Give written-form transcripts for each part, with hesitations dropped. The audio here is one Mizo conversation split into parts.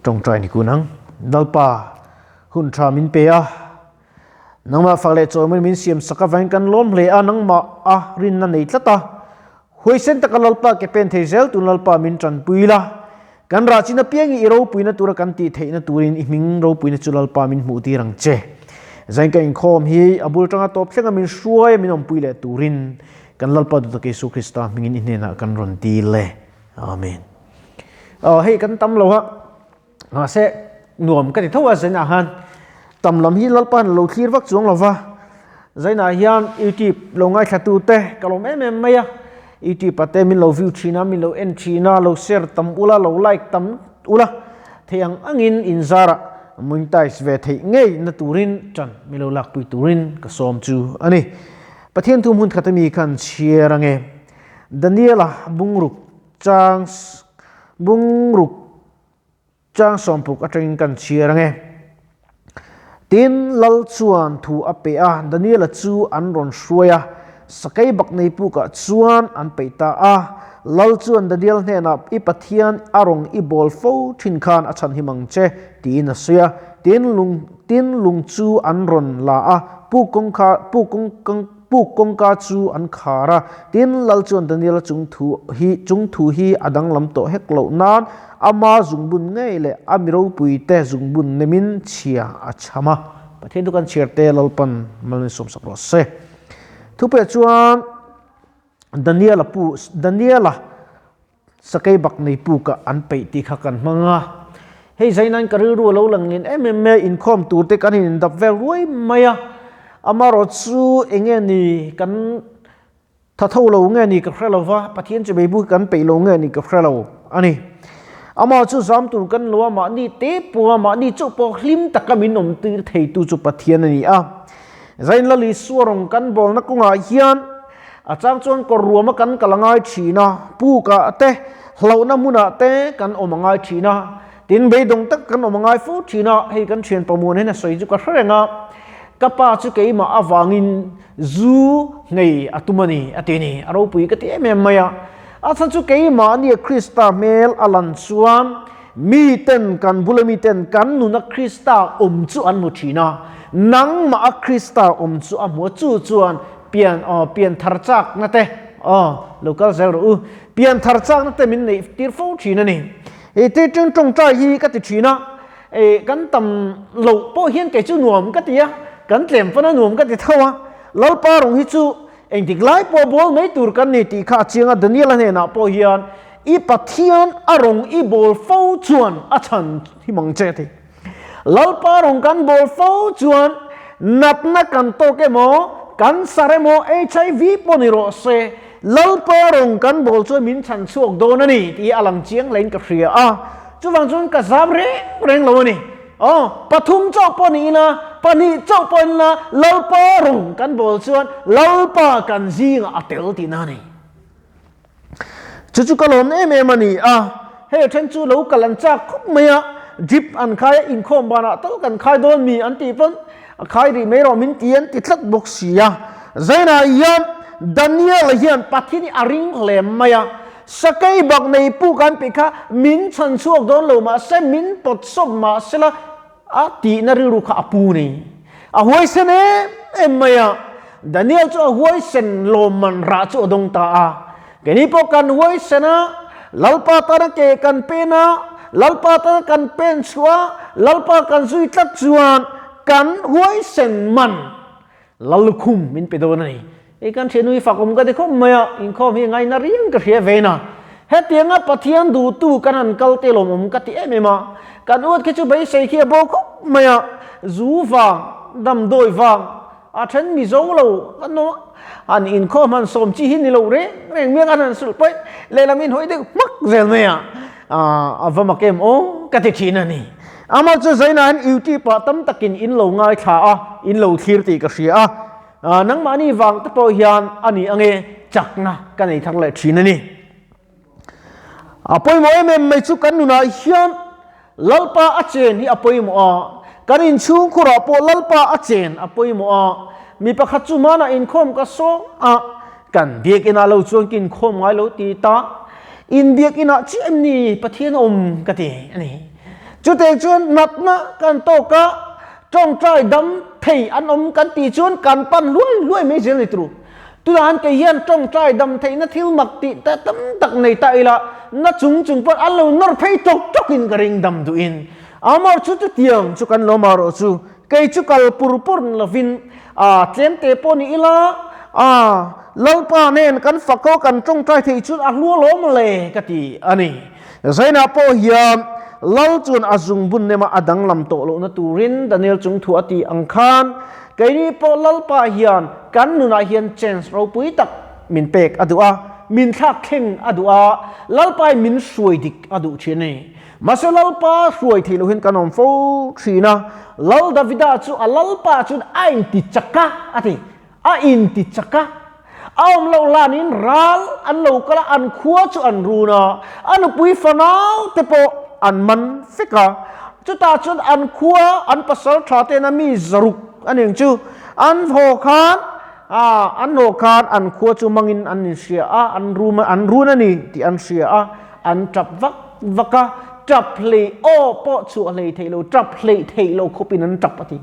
Tawngtai ni kun ang. Lalpa, hun tha min pe a, nangmah fak leh chawimawi min siam sak avangin kan lawm hle a, nangmah a rinna nei tlat a, huaisen taka Lalpa ke pen thei zel tun Lalpa min tanpui la, kan rah chin apiangin i ropuina tura kan tih theihna turin i hming ropuina chu Lalpa min hmuh tir ang che. Zain ka inkhawm hi a bul tanga tawp thlenga min hruai a min awmpui leh turin kan Lalpa duhtak Isu Krista hmingin i hnenah kan rawn dil e. Amen. Aw hei kan tam lo a, mahse nuam ka ti tho a zainah khan tam lam hi Lalpa'n lo thlir vak chuang lo va, zainah hian YouTube lo ngaithla tu te ka lawm em em mai a, YouTube ah te min lo view thin a, min lo en thin a, lo share tam ula, lo like tam ula, thei ang angin inzarah monetize ve theih ngei na turin tan min lo lakpui turin ka sawm chu a ni. Pathian thu hmun khat ami khan chhiar ange. Daniela bungruk chang bungruk chang sawmpuk atangin kan chhiar ange. Tin, Lal chuan thu a pe a, Daniela chu an rawn hruai a, sakei bak nei pukah chuan an peih ta a. Lal chuan Daniel hnenah, I Pathian a rawng i bawl fo thin khan a chhanhim ang che, tiin a sawi a. Tin, lung tin lung chu an rawn la a, puk kawngkhar puk kawng Puk kawngka chu an khar a, tin Lal chuan Daniela chung thu hi chung thu hi a danglam tawh hek loh nan ama zungbun ngei leh a mi ropuite zungbun nemin chhia a chham a. Pathian chu kan chhiar te Lalpan mal min sawmsak rawh se. Thupeh chuan Daniela pu Daniela Sakei bak nei pukah an peih tih kha kan hmang a, hei zainain ka rilru a lo lang lian em em mai a, inkhawm tur te kan indap vel ruai mai a, amarawh chu eng nge ni kan tha tho lo nge ni ka hre lo va, Pathian chu beibuk hi kan peih lo nge ni ka hre lo a ni. Amah chu zam tur kan lo a, mahni te pawh a, mahni chauh pawh hlim taka min awm tir theitu chu Pathian a ni a. Zain Lal Isua rawn kan bawlna kawngah hian a chang chuan kawr ruama kan kal a ngai thin a, pukah te, hlauhna hmunah te kan awm a ngai thin a, tin beidawng tak kan awm a ngai fo thin a, hei kan thian pamuan hian a sawi chu ka hre reng a, ka pa chu keimah avangin zu nghei a tum a ni a ti ni, a ropui ka ti em em mai a, a chhan chu keimah nia Krista hmel a lan chuan Miten kan bula miten kan nuna Krista awm chu an hmu thin a, nangmah a Krista awm chu a hmu a, chu chuan pian aw pian thar chakna te aw lo kal zel rawh u, pian thar chakna te min neih tir fo thin a ni. I ti ṭing ṭawngṭai hi ka ti thin a, e kan tam loh pawh hian kei chu nuam ka ti a, kan tlem pawn a nuam ka ti tho a, Lalpa rawng hi chu Engtik lai pawh bawl mai tur kan ni tih kha a chiang a, Daniela hnenah pawh hian i Pathian a rawng i bawl fo chuan a chhan hi mang che thei. Lalpa rawng kan bawl fo chuan natna kan tawk emaw, cancer emaw, HIV pawh ni rawh se, Lalpa rawng kan bawl chuan min chhan chhuak dawn a ni tih a lang chiang hlein ka hria a, chuvang chuan ka zam reng reng lo a ni. Aw, pathum chauh pawh ni ila, pahnih chauh pawh ni ila, Lalpa rawng kan bawl chuan Lalpa kan zingah a tel tihna a ni. Chu chu ka lawm em em a ni a, hei then chu lo kal an chak khawp mai a, drip an khai a, inkhawm banah tal kan khai dawn mi an tih pawn a khai rih mai rawh min ti an ti tlat bawk si a. Zainah hian Daniel-a hian Pathian hi a ring hle mai a, Sakei bak nei pu kan tih kha min chhan chhuak dawn lo mahse min pawt sawp mahsela a tihna rilru kha a pu nei. A huaisen em em mai a, Daniel chu a huaisen lawmman rah chu a dawng ta a. Keini pawh kan huaisen a, Lalpa tana ke kan pen a, Lalpa tana kan pen chhuah a, Lalpa kan zui tlat chuan kan huaisen man Lallukhum min pe dawn a ni. Hei kan thiannu hi fak awm ka ti khawp mai a, inkhawm hi ngaina riang ka hria ve na. Hetianga Pathian duhtu kan han kal te lawmawm ka ti em em a, kan uat khi chu beisei khi a bo khawp mai a, zu vang, damdawi vang, a then Mizo lo kan awm a, han inkhawm han sawm chi hi ni lo reng reng miang an han sulh paih lehlam in hawi deuh hmak zel mai a, a va mak em aw ka ti thin a ni. Amah chu zainah hian YouTube ah tam takin in lo ngaithla a, in lo thlir tih ka hria a, nangmahni vang te pawh hian a ni ange chakna ka nei thar leh thin a ni. A pawimawh em em mai chu kan nunah hian Lalpa a chen hi a pawimawh a, kan inchhungkhurah pawh Lalpa a chen a pawimawh a, mi pakhat chu hmanah inkhawm ka sawm a, kan biakinah lo chuan ka inkhawm ngai lo ti ta, in biakinah chiah em ni Pathian a awm ka ti a ni. Chutiang chuan natna kan tawk a, tawngtai dam thei an awm kan tih chuan kan pan hluai hluai mai zel ni turu. Tunah han kei hian tawngtai dam theihna thil mak tih ta tam tak nei ta ila, na chung chung pawh an lo nawr phei tawk tawk in ka ring dam duh in. Amar chu chutiang chu kan lo mar rawh chu kei chu kal pur pur ni lovin a tlemte pawh ni ila a Lalpa nen kan fak ho kan tawngtai theih chuan a hlu alawm le ka ti a ni. Zainah pawh hian Lal chuan a zungbun nema a danglam tawh lohna turin Daniel chung thu a tih ang khan keini pawh Lalpa hian kan nunah hian chance ropui tak min pek a duh a, min thlak thleng a duh a, Lalpain min hruai dik a duh thin a ni. Mahse Lalpa hruai theih lohin kan awm fo thin a, Lal Davida chu a Lalpa chuan a inti chak a, a ti. A inti chak a. A awm loh hlanin ral an lo kal a, an khua chu an run a, a nupui fanau te pawh an man fek a. Chutah chuan an khua an pasal tha tena mi zaruk a ning chu an haw khan an haw khan an khua chu mangin an inhria a, an rum an run a ni tih an hria a. An tap vak vak a, tap hlei aw pawh chhuah hlei theih lo, tap hleih theih lo khawpin an tap a ti.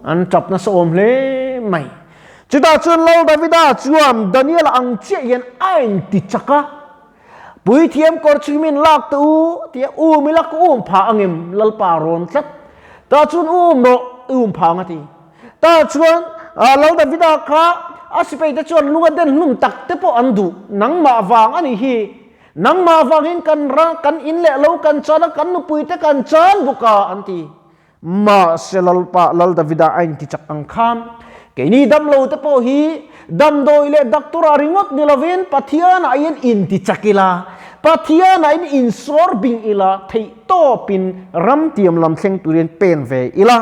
An tap nasa awm hle mai. Chutah chuan Lal Davida chuan Daniela ang chiah hian a inti chak a, Puithiam kawr chu min lak teh u tia um ila ka um phah angem Lalpa rawn tlat. Tah chuan um rawh i um phah ang a ti. Tah chuan Lal Davida kha a sipaite chuan lung a den hlum tak te pawh an duh. Nangmah vang a nih hi. Nangmah vangin kan ra, kan in leh lo kan chan a, kan nupuite kan chan bawk a, an ti. Mahse Lalpa, Lal Davida a intichak ang khan keini damlo te pawh hi damdawi leh daktor-ah ringawt ni lovin Pathianah hian intichak ila, Pathianah in insawr bing ila, theihtawpin ramtiam lam thleng turin pen ve ila.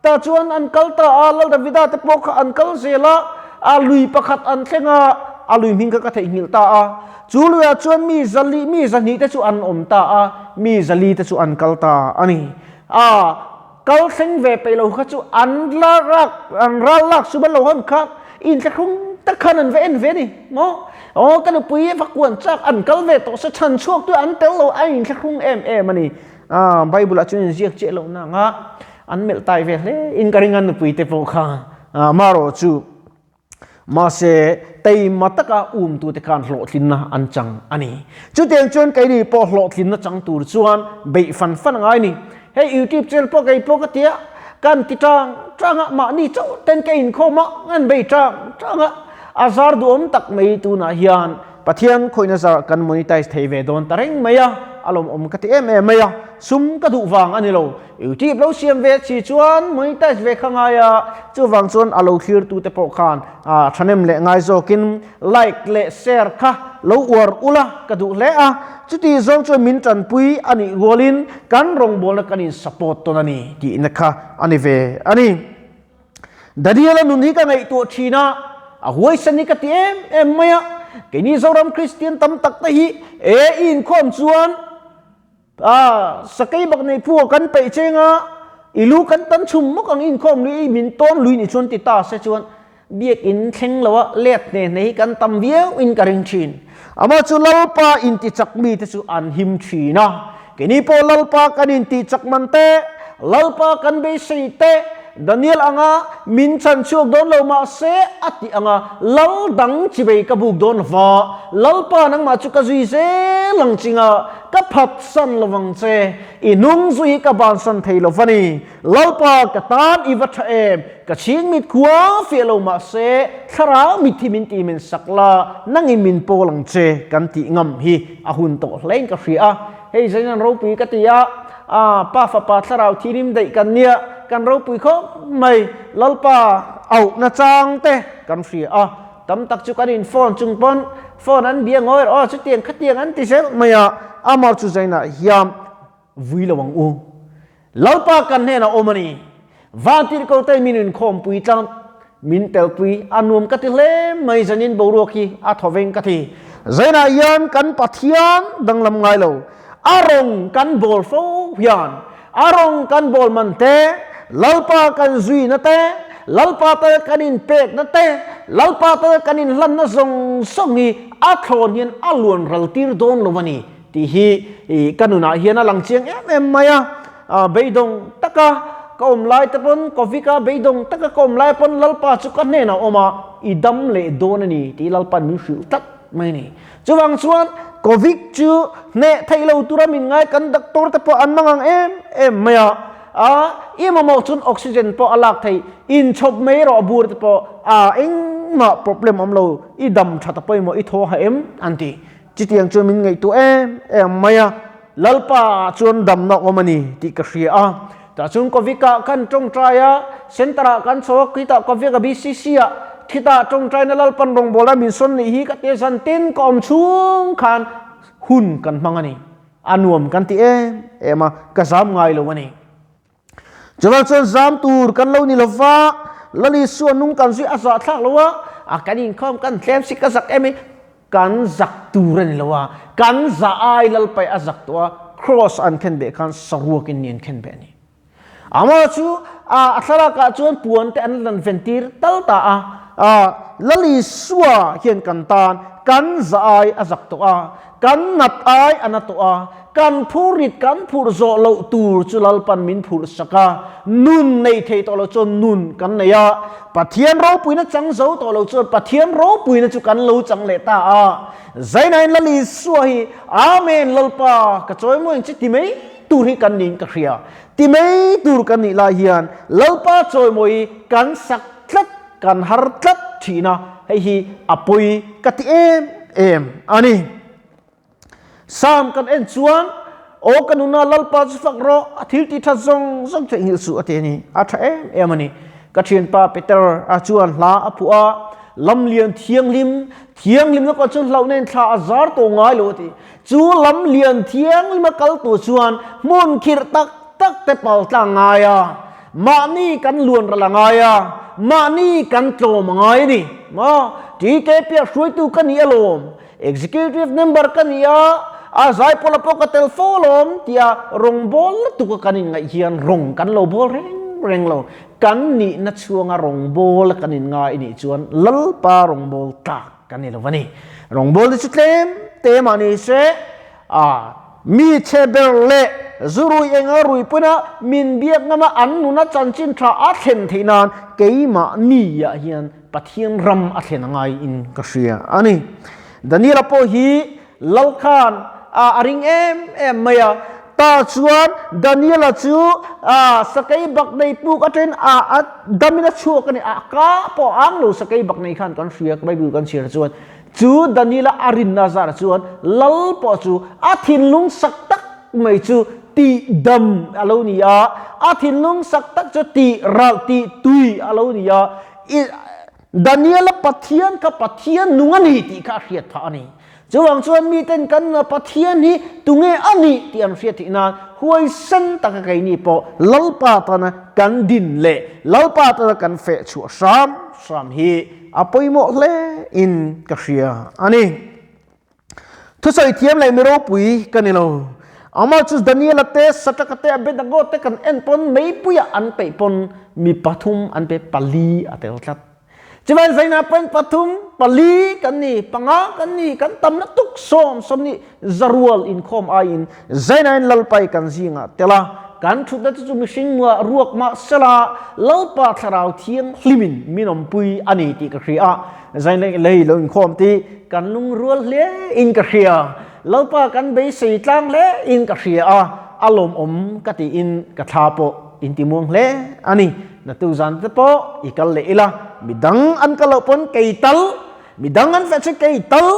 Tah chuan an kal ta a, Lal Davida te pawh kha an kal zel a, a lui pakhat an thleng a, a lui hming kha ka theihnghilh ta a. Chu luiah chuan mi zali, mi zahnih te chu an awm ta a, mi zali te chu an kal ta a ni. A kal thleng ve peih lo kha chu an la rak, an ral lak chu ban lo han kha inthlahrung tak khan an va en ve a ni maw? Aw ka nupui va kuan chak an kal ve tawh se chhan chhuak tu an tel lo a inthlahrung em em a ni. A Bible ah chuan inziak chiah loh na anga an melh tai ve hle in ka ring a nupui te pawh kha marawh chu mahse teima taka um tu te khan hlawhtlinna an chang a ni. Chutiang chuan keini pawh hlawhtlinna chang tur chuan beih fan fan a ngai ni. Hei YouTube channel pawh kei pawh ka tia kan ti tang tang a mahni chauh ten ka inkhawm a an bei tang tang a a zar duhawm tak mai tunah hian Pathian khawihna zarah kan monetize thei ve dawn ta reng mai a, a lawmawm ka ti em em mai a, sum ka duh vang a ni lo. YouTube lo siam ve chi chuan monetize ve kha ngai a, chuvang chuan a lo thlirtute pawh khan thahnem leh ngai zawkin like leh share kha lo uar ula ka duh hle a, chuti zawng chuan min tanpui a nih rualin kan rawngbawlna kan in support tawn a ni tihna kha a ni ve a ni. Daniela nun hi ka ngaihtuah thin a, a huaisan hi ka ti em em mai a, keini Zoram Kristian tam tak te hi e i inkhawm chuan a sakei bak nei phu kan peih cheng a, i lu kan tan chhum mawk ang i inkhawm lui i min tawn lui ni chuan ti ta se chuan biakin thleng lo a let hne hne hi kan tam viau in ka ring thin. Amah chu Lalpa intichak mi te chu an him thin a, Keini pawh Lalpa kan intihchak man te, Lalpa kan beisei te, Daniel anga min chhan chhuak dawn lo mahse a tih anga Lal dang chibei ka buk dawn lova, Lalpa nangmah chu ka zui zel ang chinga ka phatsan lovang che, i hnung zui hi ka bansan thei lova ni. Lalpa ka tan i va tha em, ka chhing mit khua fiah lo mahse thlarau mit hi min tih min sak la, nangin min pawl ang che kan tih ngam hi a hun tawh hlein ka hria a. Hei zain an ropui ka ti a, a pa fapa thlarau thirim daih kan nia, kan ropui khawp mai, Lalpa auh nachang te kan hria a, tam tak chu kan in phone chung pawn phone an bia ngawi rawh aw chutiang khatiang an ti zel mai a, amah chu zainah hian vui lo ang u. Lalpa kan hnenah awm a ni. Vantirhko te min inkhawmpui tlang, min telpui a nuam ka ti hle mai zanin boruak hi a thaw veng ka ti. Zainah hian kan Pathian danglam ngai lo, a rawng kan bawl fo hian a rawng kan bawl man te, Lalpa kan zuina te, Lalpa te kan inpekna te, Lalpa te kan inhlanna zawng zawng hi a thlawn hian a luan ral tir dawn lo a ni. tih hi ka nunah hian a lang chiang em em mai a. Beidawng taka ka awm lai te pawn, Covid a beidawng taka ka awm lai pawn Lalpa chu ka hnenah awm a, i dam leh dawn a ni tih Lalpa'n min hrilh tlat mai a ni. Chuvang chuan Covid chu hneh theih lo tura min ngai kan doctor te pawh an mangang em em mai a, a i mamawh chuan oxygen pawh a lak theih, inchhawp mai rawh bur te pawh a engmah problem awm lo, i dam that a pawimawh i thaw ha em an ti. Chutiang chuan min ngaihtuah em em mai a, Lalpa ah chuan damna awm a ni tih ka hria a. Tah chuan Covid-ah khan tawngtai a, Centre-ah kan chho a, khitah Covid-a BCC-ah khitah tawngtaina Lalpan rawngbawlna min sawn nih hi ka tia zan tin ka awm chhung khan hun kan hmang a ni. A nuam kan ti em em a, ka zam ngai lo a ni. Chuvang chuan zam tur kan lo ni lo va, Lal Isua nung kan zui a zahthlak lo a, a kan inkhawm kan tlem si ka zak em i, kan zak tur a ni lo a, kan za ai Lalpai a zak tawh a, Kraws an khen beh khan saruakin ni an khen beh a ni. Amah chu a thlalakah chuan puan te an lan ven tir tal ta a, Lal Isua hian kan tan kan za ai a zak tawh a, Kan nat ai a na tawh a, kan phurrit kan phurh zawh loh tur chu Lalpan min phurh sak a, nun nei thei tawh lo chuan nun kan nei a, Pathian ropuina chang zo tawh lo chuan Pathian ropuina chu kan lo chang leh ta a. Zainain Lal Isua hi Amen Lalpa ka chawimawi ang che ti mai tur hi kan niin ka hria. Ti mai tur kan nih lai hian Lalpa chawimawi kan sak tlat Kan har tlat thin a, hei hi a pawi ka ti em em a ni. Psalm kan en chuan, Aw ka nuna Lalpa chu fak rawh, a thil tih that zawng zawng theihnghilh suh a ti a ni. A tha em em a ni. Ka thianpa Peter a chuan hla a phuah a, Lamlian thianghlim, thianghlimna kawt chuan hlauhna in thla a zar tawh ngai lo a ti. Chu lamlian thianghlim a kal tur chuan hmun khirh tak tak te pal tlang ngai a. Mahni kan luan ral a ngai a, mahni kan tlawm a ngai a ni. Maw? TK piah hruaitu ka ni alawm, Executive member ka ni a, a zaipawla pawh ka tel fo alawm tia rawngbâwl lutuk a kan inngaih hian rawng kan lo bâwl reng reng lo. Kan nihna chhuanga rawngbâwl a kan inngai nih chuan Lalpa rawngbâwl tlak kan ni lo a ni. Rawngbâwl te chu tlem te mah ni se, a. Mi chhe ber leh zu rui enga rui pawina min biak ngama an nuna chanchin tha a thlen theih nan keimahniah hian Pathian ram a thlen a ngai in ka hria a ni. Daniela pawh hi Lal khan a ring em em mai a, ta chuan Daniela chu sakei bak nei puk atangin a damin a chhuak a ni, a ka pawh a ang lo sakei bak nei khan kan hria Bible kan chhiar chuan. Chu Daniela a rinna zar chuan lal pawh chu a thinlung sak tak mai chu tih dam a lo ni a, a thinlung sak tak chu tih ralh tih tui a lo ni a, Daniela Pathian kha Pathian nung a ni tih kha a hriat phah a ni. Chuvang chuan miten kan Pathian hi tunge a nih tih an hriat theih nan huaisen taka keini pawh Lalpa tana kan din leh Lalpa tana kan feh chhuah hram hram hi A pawimawh hle in ka hria a ni. Thusawi thiam leh mi ropui ka ni lo. Amah chu Daniela te, Sadraka te, Abednego te kan en pawn meipuiah an peih pawn mi pathum an pe pali a tel tlat. Chuvang zainah pawn pathum, pali kan ni, panga kan ni, kan tam lutuk sawm sawm nih zarual inkhawm aiin zainain Lalpai kan zingah tel a, kan thutna te chu mihring muah ruak mah sela Lalpa thlarau thianghlimin min awmpui a ni tih ka hria a, zainleng lei lo inkhawm tih kan lungrual hle in ka hria, Lalpa kan beisei tlang hle in ka hria a, a lawmawm ka tiin ka thla pawh in ti muang hle a ni. Natu zan te pawh i kal leh ila, midang an kal loh pawn kei tal Midang an feh chu kei tal,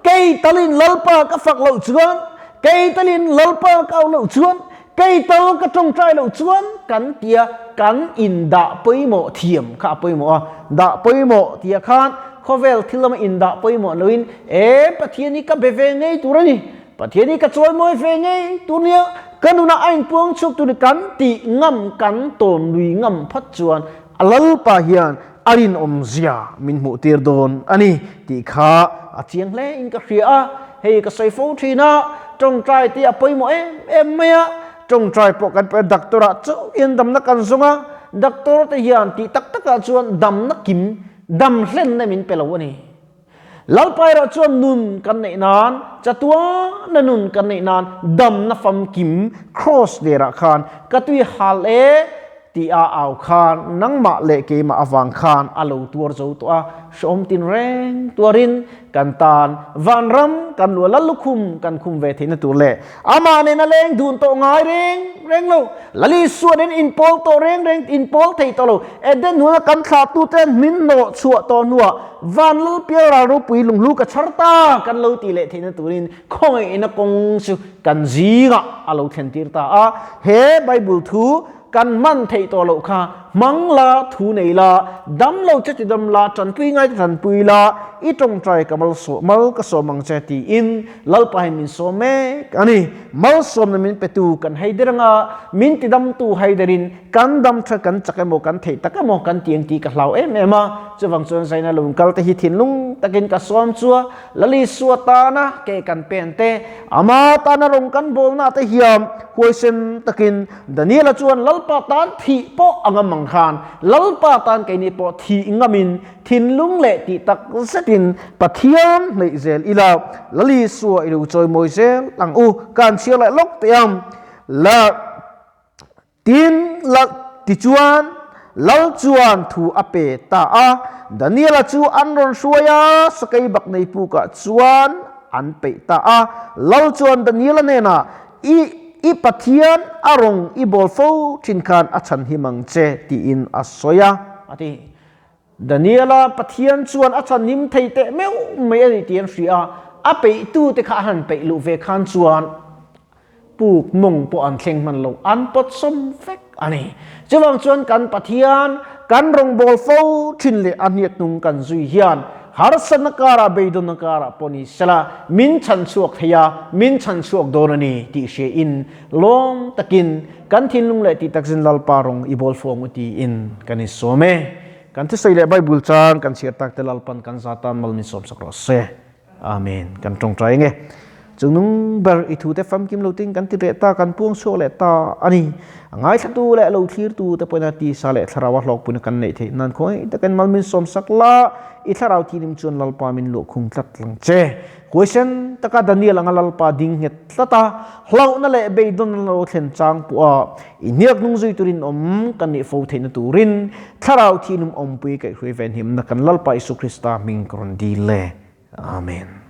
kei talin Lalpa ka fak loh chuan, kei talin Lalpa ka au loh chuan, kei tal ka tawngtai loh chuan kan tia kan indah pawimawh thiam kha a pawimawh a. Dah pawimawh tia khan khawvel thil lama indah pawimawh loin e Pathian hi ka be ve ngei tur a ni, Pathian hi ka chawimawi ve ngei tur nia, ka nunah a inpuang chhuak tur ni kan tih ngam kan tawn lui ngam phat chuan a Lalpa hian a rinawmzia min hmuh tir dawn a ni tih kha a chiang hle in ka hria a, hei ka sawi fo thin a, tawngtai te a pawimawh em em mai a, tawngtai pawh kan pe doctor ah chauh hian damna kan zawng a, doctor te hian tih tak takah chuan damna kim dam hlenna min pe lo a ni. Lalpa erawh chuan nun kan neih nan, chatuana nun kan neih nan damna famkim Kraws derah khan ka tui hal e ti a au khan nangmah leh keimah avang khan a lo tuar zo tawh a, hrehawm tin reng tuarin kan tan vanram kan luah lal lukhum kan khum ve theihna tur leh amah nena leng dun tawh ngai reng reng lo, Lalisua nen inpawl tawh reng reng inpawl thei tawh lo, Eden huna kan thlahtuten min hnawh chhuah tawh hnuah van lal pial ral ropui lunghlu ka chhar ta kan lo tih leh theihna turin khawngaihna kawng chu kan zingah a lo thlen tir ta a, he Bible thu Kan hman theih tawh loh kha hmang la, thu nei la, dam lo che ti dam la, tanpui ngai te tanpui la, i tawngtai ka mal sawh mal ka sawm ang che tiin Lalpa hian min sawm mek a ni. Malsawmna min petu kan hei der anga min ti damtu hai derin kan dam tha kan chak emaw kan theih tak emaw kan ti ang tih ka hlau em em a. Chuvang chuan Zaina lung kal te hi thinlung takin ka sawm chu a, Lalisua tana ke kan pen te, ama tana rawng kan bawlna te hiam huaisen takin Daniela chuan Lalpa tan thih pawh a ngam ang khan Lalpa tan keini pawh thih ngamin thinlung leh tih tak zetin Pathian hneih zel ila Lalisua i lo chawimawi zel ang u ka an chhiar leh lawk teh ang. La Tin, la tichuan Lal chuan thu a pe ta a, Daniela chu an rawn hruai a, sakei bak nei pukah chuan an peih ta a. Lal chuan Daniela hnenah, I, i Pathian a rawng i bawl fo thin khan a chhan him ang che, tiin a sawi a, a ti. Daniela Pathian chuan a chhan him thei teh meuh mai a ni tih an hria a, a peihtute kha a han peih luh ve khan chuan puk mawng pawh an thleng hman lo, an pawt sawm vek a ni. Chuvang chuan kan Pathian kan rawngbâwl fo thin leh a hniak hnung kan zui hian harsatna karah beidawnna karah pawh ni sela min chhan chhuak thei a, min chhan chhuak dawn a ni tih hriain lawm takin kan thinlung leh tih takzin Lalpa rawng i bawl fo ang u tiin kan insawm e. Kan thusawi leh Bible chang kan chhiar tak te Lalpan kan za tan mal min sawmsak rawh se. Amen. Kan tawngtai nge. Chungnung ber i thu te famkim lo tin kan ti leh ta, kan puang chhuak leh ta a ni. A ngaithlatu leh lo thlirtu te pawhin a tisa leh thlarau a hlawkpuina kan neih theih nan khawngaih takin mal min sawm sak la, i thlarau thilim chuan Lalpa min luahkhung tlat lang che. Huaisen taka Daniel anga Lalpa ding nghet tlat a, hlauhna leh beidawnna lo thlen chang pawha i hniak hnung zui turin awm kan nih fo theihna turin Thlarau thihlum awmpui kaihhruai venhimna kan Lalpa Isu Krista hming ka rawn dil e. Amen.